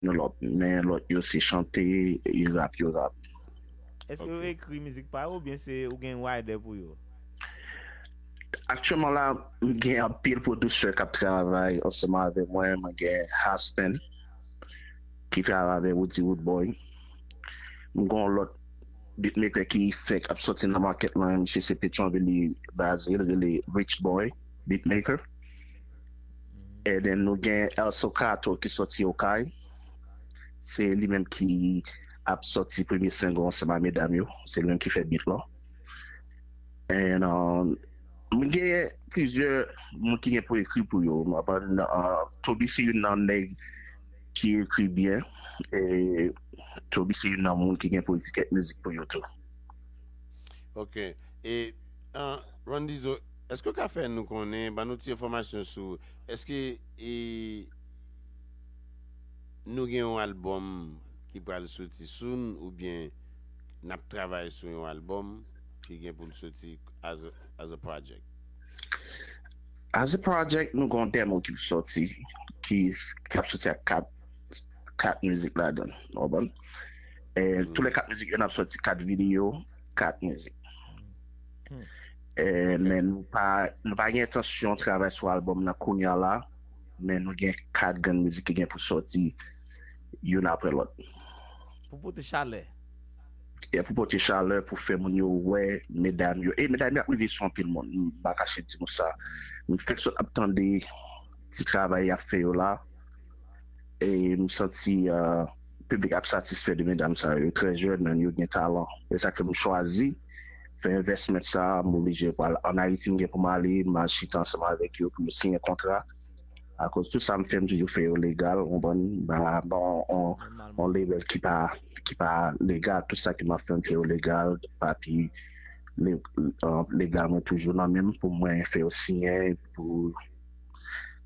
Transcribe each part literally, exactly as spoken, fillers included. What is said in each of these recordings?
yon lòt, men lòt yo se chante, yo rap, yo rap. Èske yo ekri mizik pa yo oubyen se ou gen rider pou yo? Aktyèlman la, m gen anpil pwodiktè k ap travay ansanm avè mwen. Mwen gen Aspen ki travay avè Woody Woodboy. M gen yon lòt beatmaker ki fèk ap sòti nan makèt lan, misye se Petyonvil li baze, li rele Rich Boy Beatmaker. And then nou gen Elso Kato ki sòti Okay. Se li menm ki ap sòti premye single ansanm ak medam yo. Se li menm ki fè beat lan. And um, m gen plizyè moun ki gen pou ekri pou yo. Mwen aprann uh, Toby se youn nan nèg ki ekri byen. E Toby se youn nan moun ki gen pou ekri kèk mizik pou yo tou. Ok. E uh, Randizo, èske w ka fè nou konnen, ban nou ti enfòmasyon sou, èske e, nou gen yon albòm ki pral soti soon oubyen n ap travay sou yon albòm ki gen pou l soti as a, as a project? As a project, nou gen yon demo ki sòti, ki, ki ap sòti ak kat, kat mizik ladan, w konprann? E tou le kat mizik yo n ap sòti kat videyo, kat mizik. E, men nou pa, nou pa gen entansyon travay sou albòm nan kounye a la, men nou gen kat grenn mizik ki gen pou sòti youn apre lòt. Pou pote chalè. E pou pote chalè, pou fè moun yo wè medam yo. E medam yo ap rive sou anpil moun, m pa kache di nou sa. M fèk sot ap tande ti travay y ap fè yo la. E m santi uh, piblik ap satisfè de medam sa yo. Yo trè jèn, men yo gen talan. E sa fè m chwazi fè envèsman sa, m oblije pral ann Ayiti, m gen pou m ale, m al chita ansanm avèk yo pou yo siyen kontra. Akoz tout sa m fè, m toujou fè yo legal, w konprann? M pa ba on, on label ki pa, ki pa legal, tout sa ke m ap fè, m fè yo legal, papi le, uh, legal mwen toujou nan men m pou mwen fè yo siyen, pou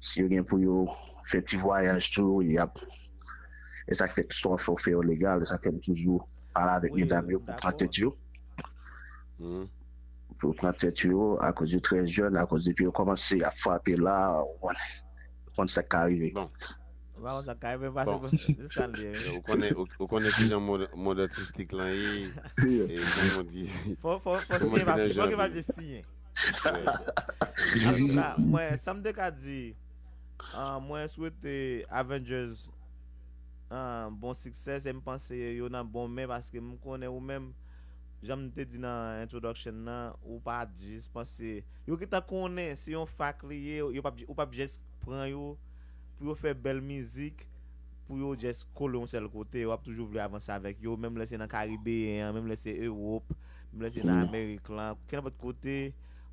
si yo gen pou yo fè ti vwayaj tou, y ap. E sa k fè tout sa w fè, w fè yo legal, e sa k fè m toujou pale avèk medam yo pou pran tèt yo. Pou pran tèt yo, akoz yo trè jèn, akoz depi yo kòmanse ap frape la, ou konn, ou konn sa k ka rive. Bon. Ou pa konn sa k ka rive pase bon, se sa l ye. Ou konnen, ou, ou konnen kijan mond, mond atistik lan ye. E se yon mond ki Fò, fò, fò siyen papye, fò gen papye siyen. Antouka, mwen, sa m te ka di, ah, mwen swete Avengers ah, bon siksè, se m panse yo nan bon men paske m konnen ou menm, jan m te di nan introduction nan, ou pa jis panse, yo gentan konnen se yon fak li ye, yo p ap, ou p ap jis pran yo pou yo fè bèl mizik, pou yo jis kole yon sèl kote, w ap toujou vle avanse avèk yo, menm lè se nan Karibeyen an, menm lè se Ewòp, menm lè se nan Amerik lan, kenenpòt kote,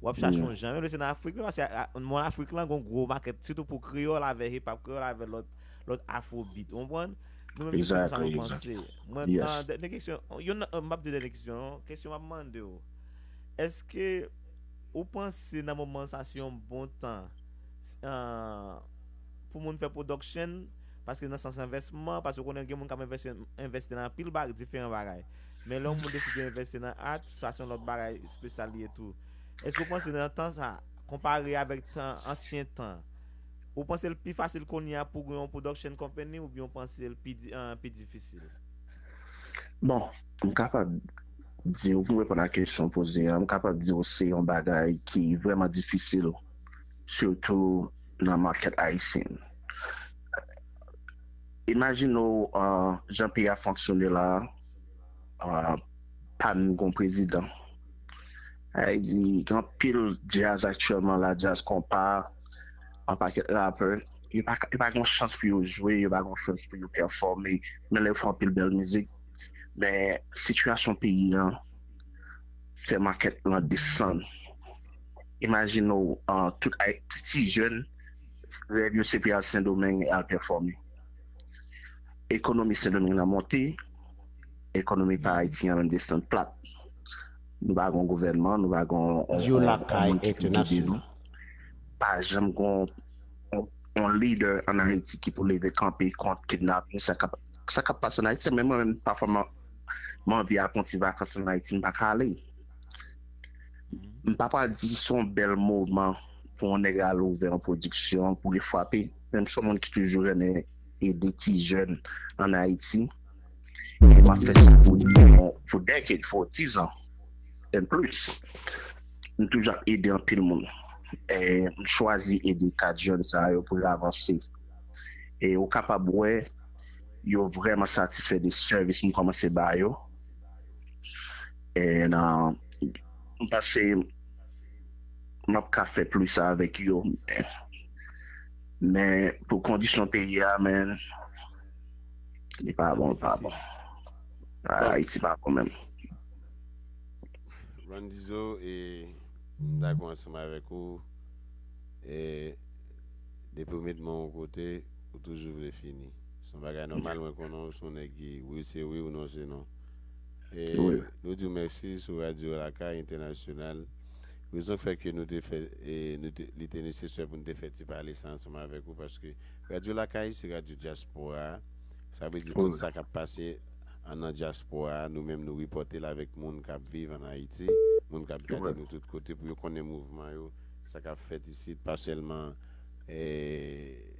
w ap chache yon jan, menm lè se nan Afrik, menm paske a, a, mond Afrik lan gon gwo makèt, sitou pou kreyòl avè hip hop, kreyòl avè lòt, lòt afrobeat, ou konprann? Nou menm nou se sa nou panse. Mwen, ah, dènye kesyon, yon, ah, m p ap di dènye kesyon, non, kesyon m ap mande w, èske ou panse nan moman sa se yon bon tan ah, pou moun fè production, paske nan sans envèsman, paske ou konnen gen moun k ap envèsti, envèsti nan anpil bag, diferan bagay. Men lè yon moun deside envèsti nan art, sa se yon lòt bagay espesyal li ye tou. Èske ou panse nan tan sa, konpare avèk tan, ansyen tan, ou panse l pi fasil kounye a pou gen yon production company oubyen ou panse l pi, di- ah, pi difisil? Bon, m kapab di w, pou m reponn a kesyon w poze a, m kapab di w se yon bagay ki vrèman difisil, sitou nan market ayisyen. Imajine w uh, jan peyi a fonksyone la, uh, pa n gon prezidan. Sa vle di, gen anpil djaz aktyèlman la, djaz konpa, yon pakèt rapè, yo pa, yo pa gen chans pou yo jwe, yo pa gen chans pou yo pèfòme, men lè yo fè anpil bèl mizik. Men sitiyasyon peyi an fè makèt lan desann. Imajine w, uh, tout ti, ti jèn, rèv yo se pou y al Sendomeng al pèfòme. Ekonomi Sendomeng nan monte, ekonomi pa Ayiti an menm desann plat. Nou pa gen gouvènman, nou pa gen on, on, on moun ki pou gide nou. Pa janm gen on, on leader an Ayiti ki pou leve kanpe kont kidnaping, sa k ap, sa k ap pase an Ayiti. Menm mwen menm, pafwa, m, m anvi al pran ti vakans an Ayiti, m pa ka ale. M pa pral di se yon bèl moman pou yon nèg al ouvè yon pwodiksyon, pou li frape. Menm si yon moun ki toujou renmen ede ti jèn ann Ayiti. E m ap fè sa pou, pou decade, for dizan and plus. M toujou ap ede anpil moun. E m chwazi ede kat jèn sa yo pou yo avanse. E ou kapab wè, yo vrèman satisfè de sèvis m kòmanse ba yo. And, uh, m panse m ap ka fè plis avèk yo. Men, men pou kondisyon peyi a, men, li pa bon, li pa bon. Ayiti pa bon menm. Randizo, e m dakò ansanm avèk ou. E depi w met men yon kote, ou toujou vle fini. Se yon bagay nòmal, mwen konnen w se yon nèg ki wi se wi, ou non se non. E nou di w mèsi sou Radyo Lakay Entènasyonal. Rezon k fè ke nou te fè, e, nou te, li te nesesè pou nou te fè ti pale sa ansanm avèk ou, paske Radyo Lakay se radyo dyaspora a. Sa vle di tout sa k ap pase ann nan dyaspora a, nou menm nou repòte l avèk moun k ap viv ann Ayiti, moun k ap gade nou tout kote pou yo konnen mouvman yo, sa k ap fèt isit, pa sèlman, eh,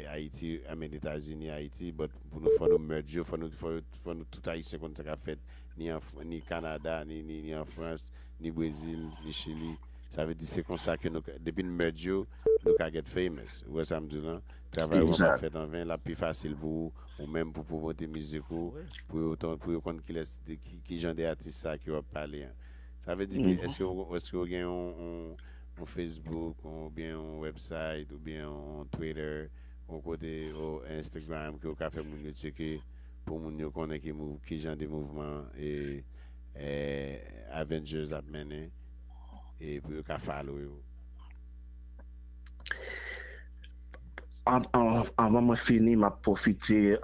Ayiti, I mean, Etazini, Ayiti, but pou nou, fò nou merge yo, fò nou, fò, fò nou tout Ayisyen konn sa k ap fèt, ni an, ni Kanada, ni, ni, ni an Frans, ni Brezil, ni Chili. Sa vle di se konsa ke nou, depi n merge yo, nou ka get famous. Ou wè sa m di w lan? Travay ou an pa fèt anven, l ap pi fasil pou ou, ou menm pou pwomote mizik ou, pou yo, pou yo konn kilès, ki, ki jan de atis sa ke w ap pale an. Sa vle di ke èske, èske w gen yon, yon, yon Facebook, oubyen yon website, oubyen yon Twitter, yon kote, yon Instagram ke w ka fè moun yo tcheke pou moun yo konnen ki, mou, ki jan de mouvman e, e Avengers ap mennen e pou yo ka follow yo? Anvan mwen fini, m ap pwofite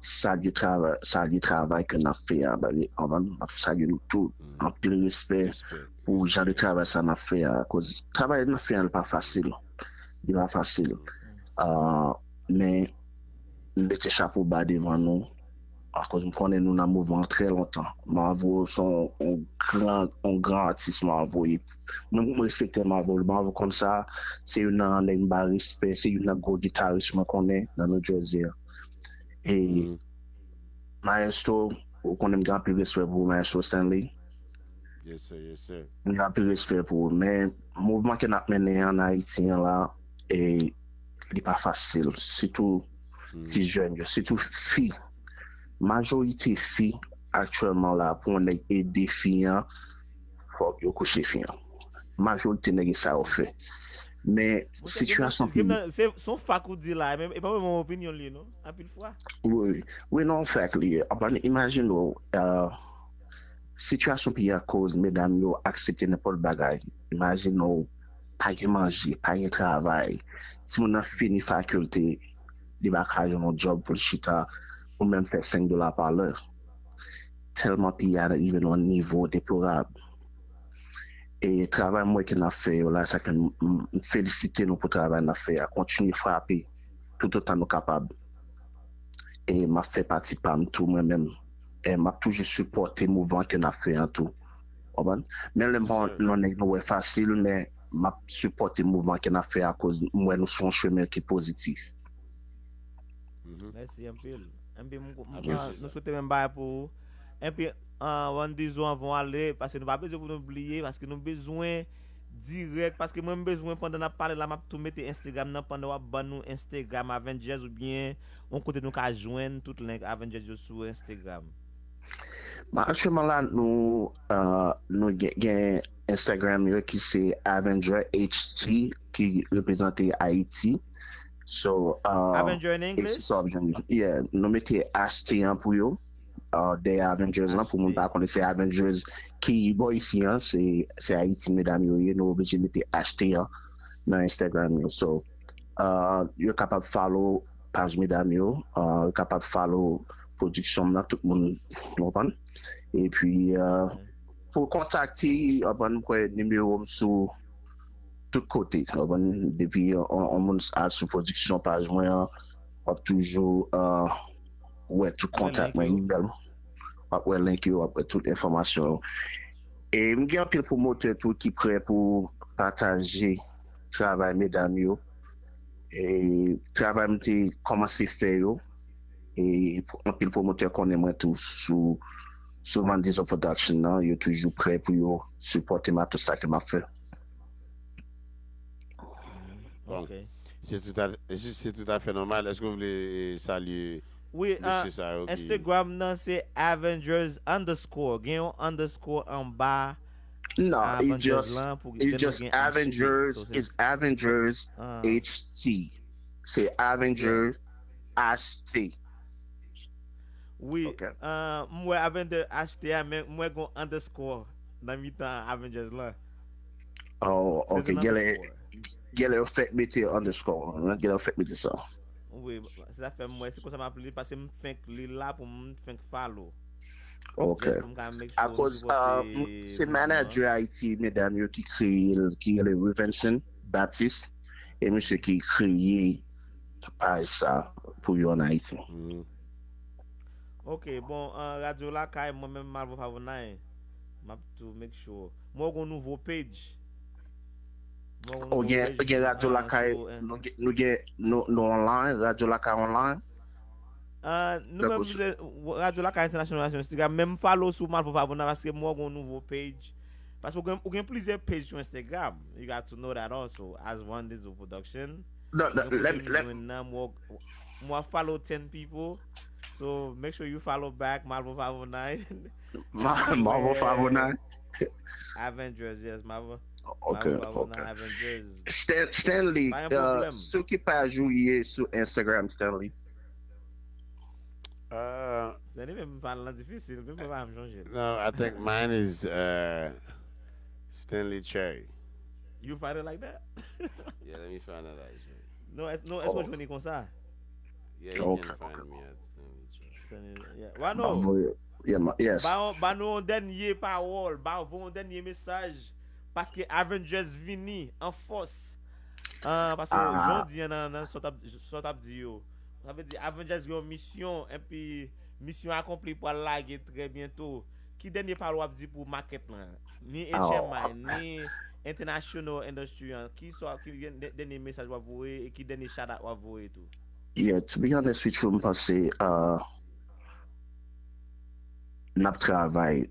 salye travay, salye travay ke n ap fè a. Anvan, m ap salye nou tout. Anpil respè pou jan de travay sa n ap fè a. Akoz travay n ap fè a, li pa fasil. Li pa fasil. Men, m mete chapo ba devan nou. Akoz m konnen nou nan mouvman an trè lontan. Marvo se yon gran, yon gran atis, Marvo ye. Mwen, mwen respekte Marvo. Marvo konn sa, se youn nan nèg m ba respè, se youn nan gwo gitaris mwen konnen nan New Jersey an. E Maestro, ou konnen m gen anpil respè pou ou, Maestro Stanley. M gen anpil respè pou ou. Men mouvman ke n ap mennen ann Ayiti an la, e, li pa fasil. Sitou ti jèn yo, sitou fi. Majorite fi aktyèlman la, pou yon nèg ede fi an, fòk yo kouche fi an. Majorite nèg e sa yo fè. Men sitiyasyon peyi. Se yon fak ou di la, e pa menm yon opinyon li ye non, anpil fwa. Wi, wi non, fak li ye. Anben, imajine w, sitiyasyon peyi a koz medam yo aksepte nenpòt bagay. Imajine w, pa gen manje, pa gen travay. Timoun nan fini fakilte, li pa ka jwenn yon djòb pou l chita, ou menm fè senk dola pa lè. Tèlman peyi a rive nan yon nivo deplorab. E travay m wè ke n ap fè yo la, sa ke m, m, m felisite nou pou travay n ap fè a. Kontinye frape toutotan nou kapab. E m ap fè pati pa m tou mwen menm. E m ap toujou sipòte mouvman ke n ap fè an tou. Konprann? Menm lè m pa yon nèg nou wè fasil, men m ap sipòte mouvman ke n ap fè akoz m wè nou sou yon chemen ki pozitif. Mèsi anpil. Anpil, nou swete menm bagay pou ou. Anpil, Randizo, anvan w ale, paske nou pa bezwen pou nou bliye, paske nou bezwen dirèk, paske mwen m bezwen pandan n ap pale la, m ap tou mete Instagram nan pandan w ap ban nou Instagram Avengers oubyen yon kote nou ka jwenn tout link Avengers yo sou Instagram. Bon, aktyèlman la, nou, nou gen, gen Instagram yo ki se Avenger H T ki reprezante Ayiti. So, uh, Avenger in English? Yeah, nou mete H T an pou yo. Uh, The Avengers lan, pou moun pa konnen se Avengers ki bò isi an, se, se Ayiti medam yo ye, nou oblije mete H T an nan Instagram yo. So, uh, yo kapab follow paj medam yo, uh, yo kapab follow pwodiksyon m nan, tout moun, nou konprann? Epi, uh, pou kontakte, w konprann, m kwè nimewo m sou tout kote, w konprann, depi yon moun al sou pwodiksyon paj mwen an, w ap toujou wè tout kontak mwen, email mwen, w ap wè link yo, w ap wè tout enfòmasyon yo. E m gen anpil pwomotè tou ki prè pou pataje travay medam yo. e, travay m te kòmanse fè yo, e anpil pwomotè konnen mwen tou sou sou Van Diesel Production nan, yo toujou prè pou yo sipòte matos sa ke m ap fè. Ok. Se tout a, se tout a fè nòmal. Èske w vle salye mesye sa yo ki... Instagram nan se Avengers underscore. Gen yon underscore anba No, it Avengers just lan pou it just Avengers is Avengers H T. Se Avengers H T. Wi, m wè Avengers H T a, men m wè gon underscore nan mitan Avengers lan. Oh, ok. Genlè yo fèk mete underscore. Genlè yo fèk mete sa. Wi, se sa fè m wè, se konsa m ap li, paske m fenk li la pou m fenk follow. Ok. Akoz se manager Ayiti, medam yo ki kreye l, ki rele Rivenson Baptiste, e misye ki kreye paj sa pou yo an Ayiti. Ok, bon, radyo lakay, mwen menm Malvo Favonay, m ap tou make sure. Mwen gon nouvo page. Ou gen radyo lakay, nou gen, nou gen, nou, nou online, radyo lakay online. Uh, nou menm, radyo lakay international sou Instagram, men m follow sou Malvo Favonay paske mwen gon nouvo page. Paske ou gen, ou gen plizyè page sou Instagram. You got to know that also, as One Dizo Production. No, no, let, let, mwen, mwen follow ten people. So make sure you follow back Malvo Favonay. Malvo Favonay. Avengers, yes, Malvo. Ok, ok. Avengers. Stanley, sou ki paj ou ye sou Instagram, Stanley? Stanley menm pale lan difisil, menm mwen pa janm chonje. No, I think mine is uh, Stanley Cherry. You find it like that? Yeah, let me find that actually. No, no, èske w jwenn li konsa? Yeah, you can find me at Stanley Cherry. Yeah. Wano, yes. Ba nou yon dènye pawòl, ba voye yon dènye mesaj. Paske Avengers vini an fòs. Paske jan w di an nan, nan sa w t ap di yo, sa vle di Avengers gen yon misyon, epi misyon akonpli pral lage trè byento. Ki dènye pawòl w ap di pou makèt lan? Ni H M I, ni international industry an. Ki sa, ki dènye mesaj w ap voye e ki dènye shout out w ap voye tou? Yeah, to be honest with you, m panse uh, n ap travay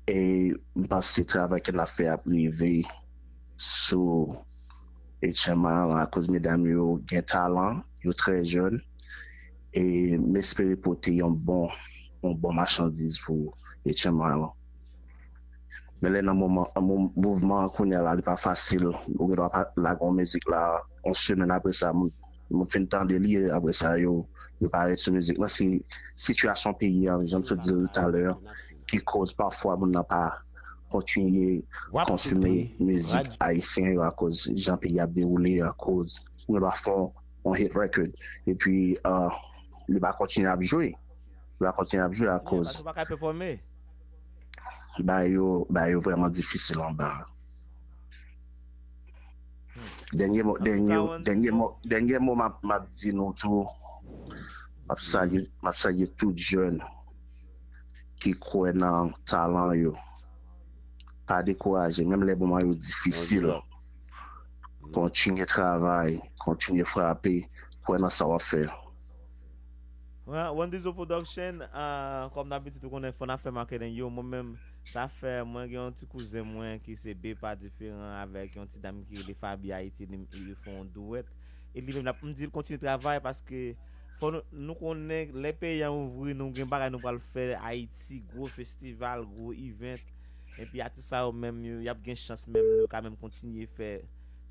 e m panse travay ke n ap fè ap rive sou H M I lan akoz medam yo gen talan, yo trè jèn e m espere pote yon bon yon bon machandiz pou H M I lan. Men lè nan moman mouvman an kounye a la li pa fasil, ou gen dwa lage yon mizik la yon semèn apre sa moun moun fin tande li apre sa yo yo pa ret sou mizik lan. Se sitiyasyon peyi an, jan m sot di l talè, ki koz pafwa moun nan pa kontinye konsime mizik ayisyen yo akoz jan peyi ap dewoule akoz nou pa fè yon hit record epi li pa kontinye ap jwe li pa kontinye ap jwe akoz bagay yo bagay yo vrèman difisil anba. Dènye mo, dènye, dènye mo, dènye mo m ap, m ap di nou tou, m ap salye, m ap salye tout jèn ki kwè nan talan yo. Pa dekouraje, menm lè moman yo difisil. Kontinye travay, kontinye frape, kwè nan sa w ap fè. One Dizo Production, kòm dabitid ou konnen fò n ap fè marketing yo, mwen menm sa fè mwen gen yon ti kouzen mwen ki se Bepa Diferan avèk yon ti dam ki rele Fabi Ayiti li fè yon duet e li menm l ap m di l kontinye travay paske fò nou konnen lè peyi an ouvri nou gen bagay nou pral fè Ayiti gwo festival gwo event epi atis sa yo menm yo y ap gen chans menm yo ka menm kontinye fè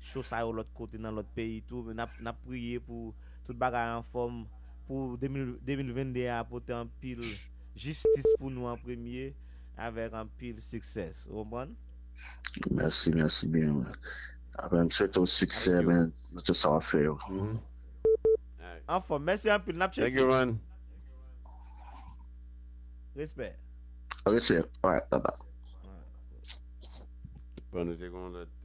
cho sa yo lòt kote nan lòt peyi tou n ap n ap priye pou tout bagay anfòm pou de mil vennde a pote anpil jistis pou nou an premye avèk anpil success ou konprann? Mèsi, mèsi byen. Apre m swete w siksè men nan tout sa w ap fè yo. Anfòm, mèsi anpil, n ap tcheke. Respè. Respè. Alright, bye bye. Bon, nou te gen yon lòt